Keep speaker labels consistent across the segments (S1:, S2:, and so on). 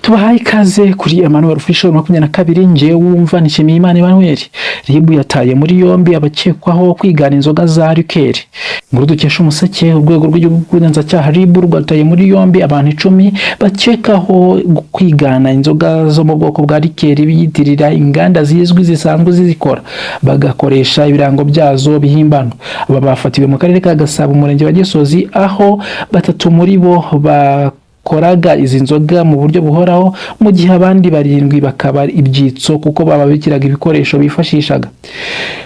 S1: Tubahaye ikaze kuri Emmanuel Official 22. Njyewe wumva Nshimiyimana Emmanuel. RIB yataye muri yombi abakekwaho kwigana inzoga za liqueur. Inkuru dukesha Umuseke: urwego rw'igihugu rw'ubugenzacyaha RIB rwataye muri yombi abantu 10 bakekaho kwigana inzoga zo mu bwoko bwa liqueur, biyitirira inganda zizwi zisanzwe zizikora, bagakoresha ibirango byazo bihimbano. Aba bafatiwe mu karere ka Gasabo, umurenge wa Gisozi, aho batatu muri bo bakoraga izi nzoga mu buryo buhoraho, mu gihe abandi barindwi bakaba ibyitso kuko bababikiraga ibikoresho bifashishaga.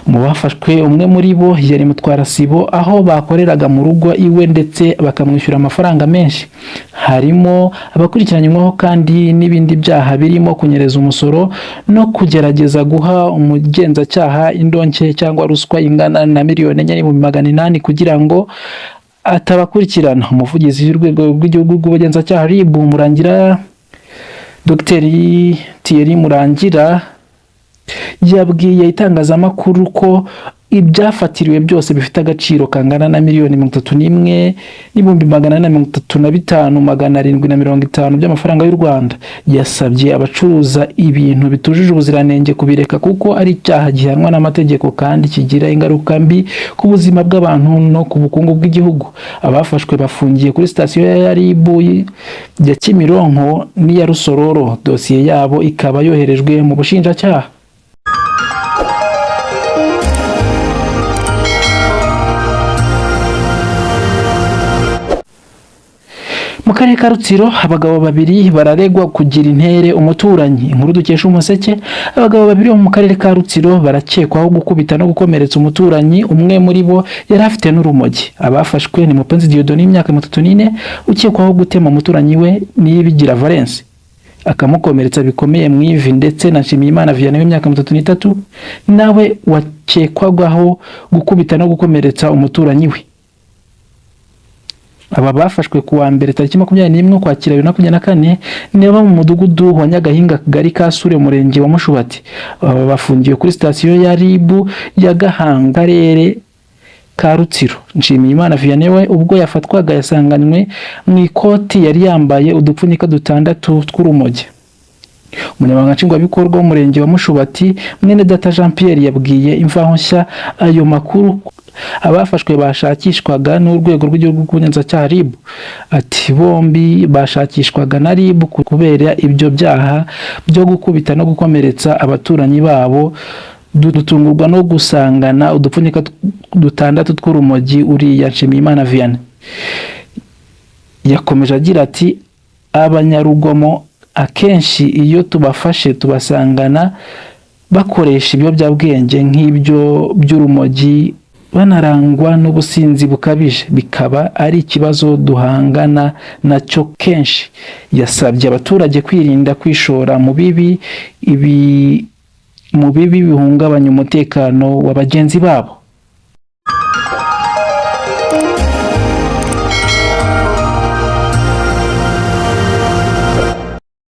S1: Mu bafashwe, umwe muri bo yari mutwarasibo, aho bakoreraga mu rugo iwe ndetse bakamwishyura amafaranga menshi. Harimo abakurikiranyweho kandi n'ibindi byaha birimo kunyereza umusoro no kugerageza guha umugenzacyaha indonke cyangwa ruswa ingana na 4,800,000 kugira ngo atabakurikirana. Umuvugizi w'urwego rw'igihugu rw'ubugenzacyaha RIB, Murangira Dr Thierry Murangira, yabwiye itangazamakuru ko ibyafatiriwe byose bifite agaciro kangana na 31,435,750 by'amafaranga y'u Rwanda. Yasabye abacuruza ibintu bitujuje ubuziranenge kubireka, kuko ari icyaha gihanwa n'amategeko kandi kigira ingaruka mbi ku buzima bw'abantu no ku bukungu bw'igihugu. Abafashwe bafungiye kuri sitasiyo ya RIB ya Kimironko n'iya Rusororo, dosiye yabo ikaba yoherejwe mu bushinjacyaha. Mu karere ka Rutsiro, abagabo babiri bararegwa kugira intere umuturanyi. Inkuru dukesha Umuseke: abagabo babiri bo mu karere ka Rutsiro barakekwaho gukubita no gukomeretsa umuturanyi. Umwe muri bo yari afite n'urumogi. Abafashwe ni Mupenzi Dieudonné w'imyaka 34, ukekwaho gutema umuturanyi we Niyibigira Valence akamukomeretsa bikomeye mu ivi, ndetse na Nshimiyimana Vianney w'imyaka 33, nawe wakekwagaho gukubita no gukomeretsa umuturanyi we. Aba bafashwe ku wa mbere tariki 21 Ukwakira 2024, niba mu mudugudu wa Nyagahinga, akagari ka Sure, umurenge wa Mushubati. Aba bafungiwe kuri sitasiyo ya RIB ya Gahanga, karere ka Rutsiro. Nshimiyimana Vianney we, ubwo yafatwaga yasanganywe mu ikoti yari yambaye udupfunyika dutandatu tw'urumogi. Umunyamabanga Nshingwabikorwa w'umurenge wa Mushubati, Mwene Data Jean Pierre, yabwiye Imvaho Nshya ayo makuru. Abafashwe bashakishwaga n'urwego rw'igihugu rw'ubugenzacyaha RIB. Ati: "Bombi bashakishwaga na RIB kubera ibyo byaha byo gukubita no gukomeretsa abaturanyi babo, dutungurwa no gusangana udupfunyika dutandatu tw'urumogi uriya Nshimiyimana Vianney." Yakomeje agira ati: "Abanyarugomo akenshi iyo tubafashe tubasangana bakoresha ibiyobyabwenge nk'ibyo by'urumogi, banarangwa n'ubusinzi bukabije, bikaba ari ikibazo duhangana nacyo kenshi." Yasabye abaturage kwirinda kwishora mu bibi bihungabanya umutekano wa bagenzi babo.